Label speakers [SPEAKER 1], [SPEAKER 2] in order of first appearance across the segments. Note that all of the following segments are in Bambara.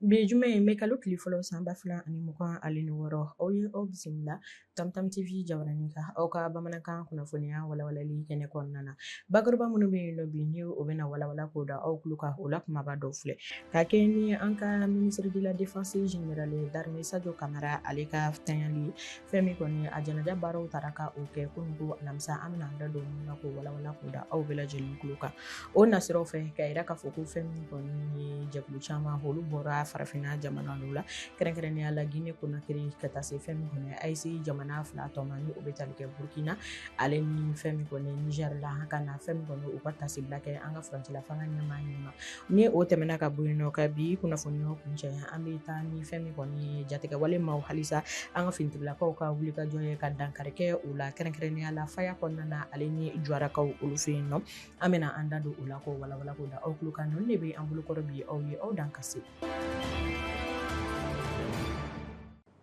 [SPEAKER 1] Bi juma ye mɛ kalo tile fɔlɔ san 2026, aw ye aw bisimila Tamtam TV jabaranin kan, aw ka bamanankan kunnafoniya walawalali kɛnɛ kɔnɔna na. Bakuruba minnu bɛ yen nɔ bi, ni o bɛna walawala k'o da aw tulo kan, o la kumaba dɔw filɛ ka kɛ ni an ka ministre de la défense, général d'armée Sadio Camara, ale ka tanyali. Fɛn min kɔni a janaja baaraw taara ka o kɛ kununko alamisa, an bɛna an da don mun na k'o walawala k'o da aw bɛɛ lajɛlen tulo kan. O nasiraw fɛ, ka yira k'a fɔ ko fɛn min kɔni ye jɛkulu caman, olu bɔra farafinna jamana dɔw la, kɛrɛnkɛrɛnnenya la Guinée Conakry, ka taa se fɛn min kɔni ye AES jamana fila tɔ ma, ni o bɛ tali kɛ Burkina ale ni fɛn min kɔni Niger la, ka na fɛn min kɔni u ka tasibila kɛ an ka furancɛla fanga ɲɛmaa ɲɛma. Ni o tɛmɛna ka bɔ yen nɔ, ka bi kunnafoniyaw kuncɛ, an bɛ taa ni fɛn min kɔni ye jatigɛwale maaw, halisa an ka finitigilakaw ka wulikajɔ ye ka dankari kɛ u la, kɛrɛnkɛrɛnnenya la Faya kɔnɔna na ale ni Juwarakaw olu fɛ yen nɔ. An bɛna an da don o la k'o walawala k'o da aw tulo kan. Ninnu de bɛ an bolokɔrɔ bi, aw ye aw dan ka se.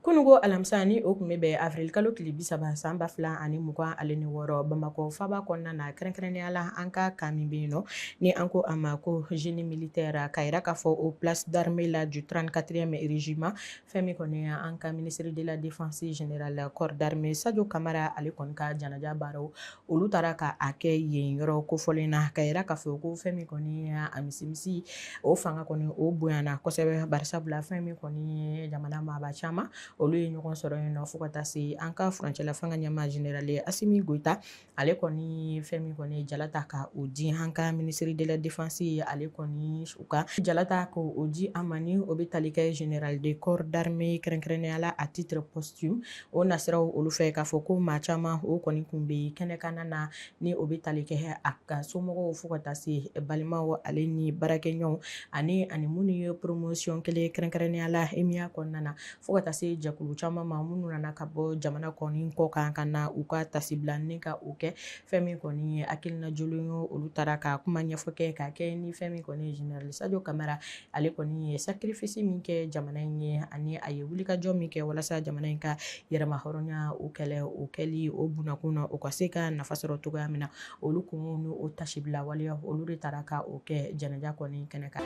[SPEAKER 1] Kununko alamisa, ni o tun bɛ bɛn avril kalo tile 30 san 2026, Bamakɔ faba kɔnɔna na, kɛrɛnkɛrɛnnenya la an ka camp min bɛ yen nɔ ni an ko a ma ko génie militaire, ka yira k'a fɔ o place d'armée la du 34e régiment, fɛn min kɔni an ka ministre de la défense, général corps d'armée Sadio Camara, ale kɔni ka janaja baaraw, olu taara ka a kɛ yen yɔrɔ kofɔlen na. Ka yira k'a fɔ ko fɛn min kɔni a misimisi o fanga kɔni o bonyana kosɛbɛ, barisabula fɛn min kɔni ye jamana maaba caman, olu ye ɲɔgɔn sɔrɔ yen nɔ, fo ka taa se an ka furancɛla fanga ɲɛmaa général Assimi Goïta, ale kɔni fɛn min kɔni jala ta ka o di an ka ministre de la défense ye, ale kɔni u ka jala ta k'o di an ma, ni o bɛ tali kɛ général de corps d'armée, kɛrɛnkɛrɛnnenya la à titre posthume. O nasiraw olu fɛ, k'a fɔ ko maa caman o kɔni kun bɛ kɛnɛkanna na, ni o bɛ tali kɛ a ka somɔgɔw, fo ka taa se balimaw ale ni baarakɛɲɔgɔnw ani minnu ye promotion kelen, kɛrɛnkɛrɛnnenya la EMIA kɔnɔna na, fo ka taa se jɛkulu caman ma minnu nana ka bɔ jamana kɔni kɔ kan ka na u ka tasibila ni ka o kɛ. Fɛn min kɔni ye hakilina jolen ye, olu taara ka kuma ɲɛfɔ kɛ ka kɛ ni fɛn min kɔni ye général Sadio Camara, ale kɔni ye sacrifice min kɛ jamana in ye, ani a ye wulikajɔ min kɛ walasa jamana in ka yɛrɛma hɔrɔnya o kɛlɛ o kɛli o bunakun na, o ka se ka nafa sɔrɔ cogoya min na. Olu kungo ni o tasibila waleya, olu de taara ka o kɛ janaja kɔni kɛnɛ kan.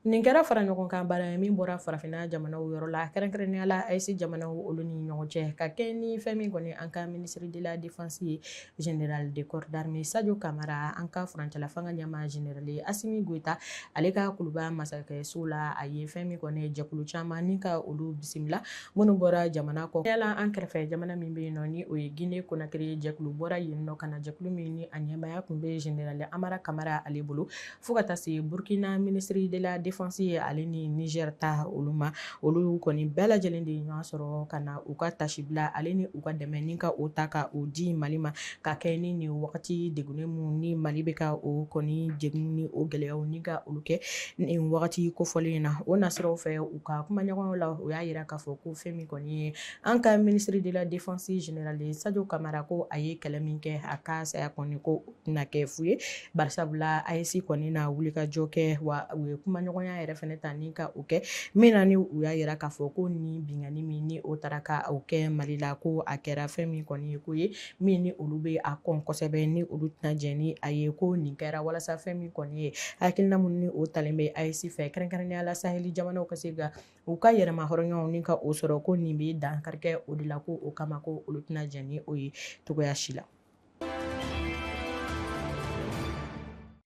[SPEAKER 1] Nin kɛra fara ɲɔgɔn kan baara ye min bɔra farafinna jamanaw yɔrɔ la, kɛrɛnkɛrɛnnenya la AES jamanaw olu ni ɲɔgɔn cɛ, ka kɛ ni fɛn min kɔni an ka ministre de la défense ye, général de corps d'armée Sadio Camara, an ka furancɛla fanga ɲɛmaa général Assimi Goïta, ale ka kuluba masakɛso la, a ye fɛn min kɔni jɛkulu caman ni ka olu bisimila minnu bɔra jamana kɔ. Yala an kɛrɛfɛ jamana min bɛ yen nɔ, ni o ye Guinée Conakry, jɛkulu bɔra yen nɔ ka na, jɛkulu min ni a ɲɛmaaya tun bɛ général Amara Camara ale bolo, fo ka taa se Burkina ministre de la défense ye, ale ni Niger ta olu ma. Olu kɔni bɛɛ lajɛlen de ye ɲɔgɔn sɔrɔ ka na u ka tasibila ale ni u ka dɛmɛ ni ka o ta ka o di Mali ma, ka kɛ ni nin wagati degunnen mun ni Mali bɛ ka o kɔni degun ni o gɛlɛyaw ni ka olu kɛ nin wagati kofɔlen in na. O nasiraw fɛ, u ka kumaɲɔgɔnw la, u y'a yira k'a fɔ ko fɛn min kɔni ye an ka ministre de la défense, général Sadio Camara, ko a ye kɛlɛ min kɛ, a ka saya kɔni ko tɛna kɛ fu ye, barisabula AES kɔni na wulikajɔ kɛ wa u ye kumaɲɔgɔnya yɛrɛ fɛnɛ ta ni ka o kɛ min na, ni u y'a yira k'a fɔ ko ni binkanni min ni o taara ka o kɛ Mali la, ko a kɛra fɛn min kɔni ye ko ye min ni olu bɛ a kɔn kosɛbɛ, ni olu tɛna jɛn ni a ye, ko nin kɛra walasa fɛn min kɔni ye hakilina minnu ni o talen bɛ AES fɛ, kɛrɛnkɛrɛnnenya la Saheli jamanaw ka se ka u ka yɛrɛma hɔrɔnyaw ni ka o sɔrɔ, ko nin bɛ dankari kɛ o de la, ko o kama ko olu tɛna jɛn ni o ye cogoya si la.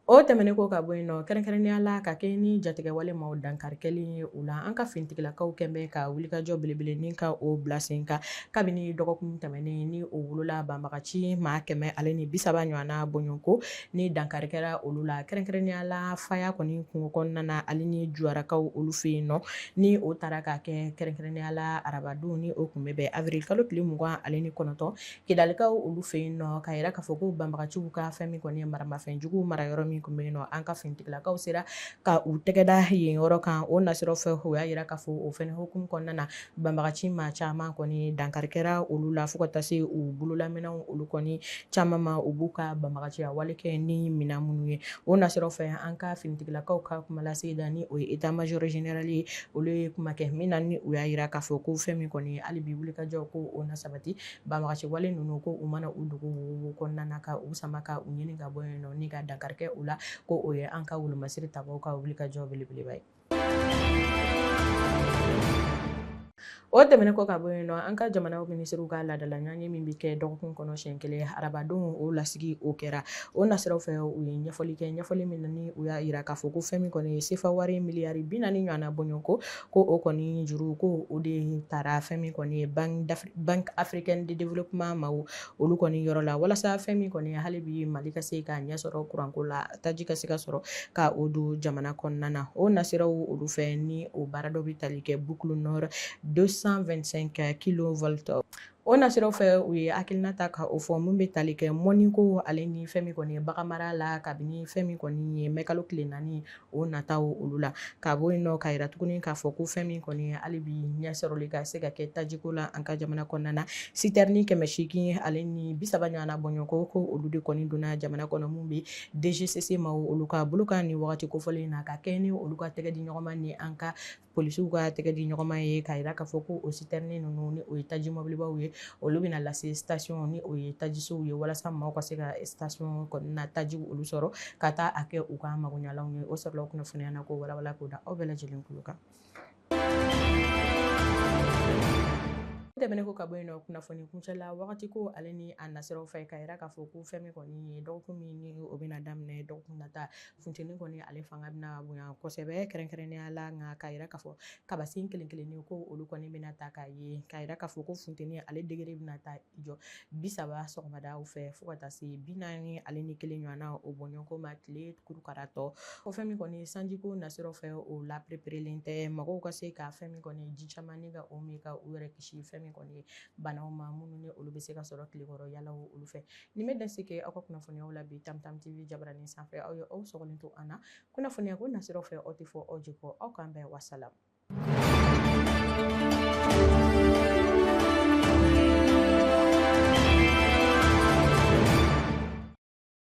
[SPEAKER 1] O tɛmɛnen kɔ ka bɔ yen nɔ, kɛrɛnkɛrɛnnenya la ka kɛ ni jatigɛwale maaw dankari kɛlen ye u la, an ka finitigilakaw kɛn bɛ ka wulikajɔ belebele ni ka o bila sen kan kabini dɔgɔkun tɛmɛnen, ni o wolola banbagaci maa 130 ɲɔgɔnna bɔɲɔgɔnko ni dankari kɛra olu la, kɛrɛnkɛrɛnnenya la Faya kɔni kungo kɔnɔna na ale ni Juwarakaw olu fɛ yen nɔ, ni o taara ka kɛ kɛrɛnkɛrɛnnenya la arabadon, ni o kun bɛ bɛn avril kalo tile 29 Kidalikaw olu fɛ yen nɔ, ka yira k'a fɔ ko banbagaciw ka fɛn min kɔni ye maramafɛnjugu mara yɔrɔ min tun bɛ yen nɔ, an ka finitigilakaw sera ka u tɛgɛ da yen yɔrɔ kan. O nasiraw fɛ, o y'a yira k'a fɔ o fɛnɛ hukumu kɔnɔna na, banbagaci maa caman kɔni dankari kɛra olu la, fo ka taa se u bololaminɛnw olu kɔni caman ma, u b'u ka banbagaciya wale kɛ ni minɛn minnu ye. O nasiraw fɛ, an ka finitigilakaw ka kumalase da, ni o ye état major général ye, olu ye kuma kɛ min na, ni u y'a yira k'a fɔ ko fɛn min kɔni ye hali bi wulikajɔ ko o na sabati banbagaci wale ninnu, ko u mana u dogo wo kɔnɔna na ka u sama ka u ɲini ka bɔ yen nɔ ni ka dankari kɛ olu la, ko o ye an ka wolomasiri tabaw ka wulikajɔ belebeleba ye. O tɛmɛnen kɔ ka bɔ yen nɔ, an ka jamanaw minisiriw ka laadala ɲɔgɔnye min bɛ kɛ dɔgɔkun kɔnɔ siɲɛ kelen, arabadon o lasigi o kɛra. O nasiraw fɛ, u ye ɲɛfɔli kɛ, ɲɛfɔli min na ni u y'a jira k'a fɔ ko fɛn min kɔni ye sefa wari miliyari 40 ɲɔgɔnna bɔɲɔgɔnko, ko o kɔni juru, ko o de taara fɛn min kɔni ye Banque africaine de développement maaw olu kɔni yɔrɔ la, walasa fɛn min kɔni hali bi Mali ka se ka ɲɛ sɔrɔ kuranko la, taji ka se ka sɔrɔ ka o don jamana kɔnɔna na. O nasiraw olu fɛ, ni o baara dɔ bɛ tali kɛ boucle nord 225 kilovolt. O nasiraw fɛ, u ye hakilina ta ka o fɔ mun bɛ tali kɛ mɔniko ale ni fɛn min kɔni ye baganmara la, kabini fɛn min kɔni ye mɛkalo tile 4 o nataw olu la. Ka bɔ yen nɔ, ka yira tuguni k'a fɔ ko fɛn min kɔni ye hali bi ɲɛ sɔrɔli ka se ka kɛ tajiko la an ka jamana kɔnɔna na, citerne 830 ɲɔgɔnna bɔɲɔgɔnko, ko olu de kɔni donna jamana kɔnɔ, mun bɛ DGCC maaw olu ka bolo kan ni wagati kofɔlen na, ka kɛ ni olu ka tɛgɛ di ɲɔgɔn ma ni an ka polisiw ka tɛgɛ di ɲɔgɔn ma ye, k'a yira k'a fɔ ko o citerne ninnu, ni o ye taji mɔbilibaw ye, olu bɛna lase station, ni o ye tajisow ye, walasa maaw ka se ka station kɔnɔna tajiw olu sɔrɔ ka taa a kɛ u ka magoɲalanw ye. O sɔrɔla kunnafoniya na k'o walawala k'o da aw bɛɛ lajɛlen tulo kan. Tɛmɛnen ko ka bɔ yen nɔ, kunnafoni kuncɛla wagati ko ale ni a nasiraw fɛ, ka yira k'a fɔ ko fɛn min kɔni ye dɔgɔkun min ni o bɛna daminɛ dɔgɔkun nata, funteni kɔni ale fanga bɛna bonya kosɛbɛ kɛrɛnkɛrɛnnenya la. Nka k'a yira k'a fɔ kabasen kelen kelenni ko olu kɔni bɛna ta k'a ye, k'a yira k'a fɔ ko funteni ale degré bɛna taa i jɔ 30 sɔgɔmadaw fɛ fo ka taa se 41 ɲɔgɔnna o bɔɲɔgɔnko ma tile kurukaratɔ. O fɛn min kɔni sanjiko nasiraw fɛ, o la pereperelen tɛ mɔgɔw ka se ka fɛn min kɔni ji caman ni ka o min ka u yɛrɛ kisi fɛn min kɔni ye banaw ma minnu ni olu bɛ se ka sɔrɔ tilekɔrɔ yalaw olu fɛ. Nin bɛ dan sigi aw ka kunnafoniyaw la bi Tam Tam TV jabaranin sanfɛ. Aw ye aw sɔgɔlen to an na kunnafoniya ko nasiraw fɛ, aw tɛ fɔ aw jɛ kɔ. Aw k'an bɛn, wasalam.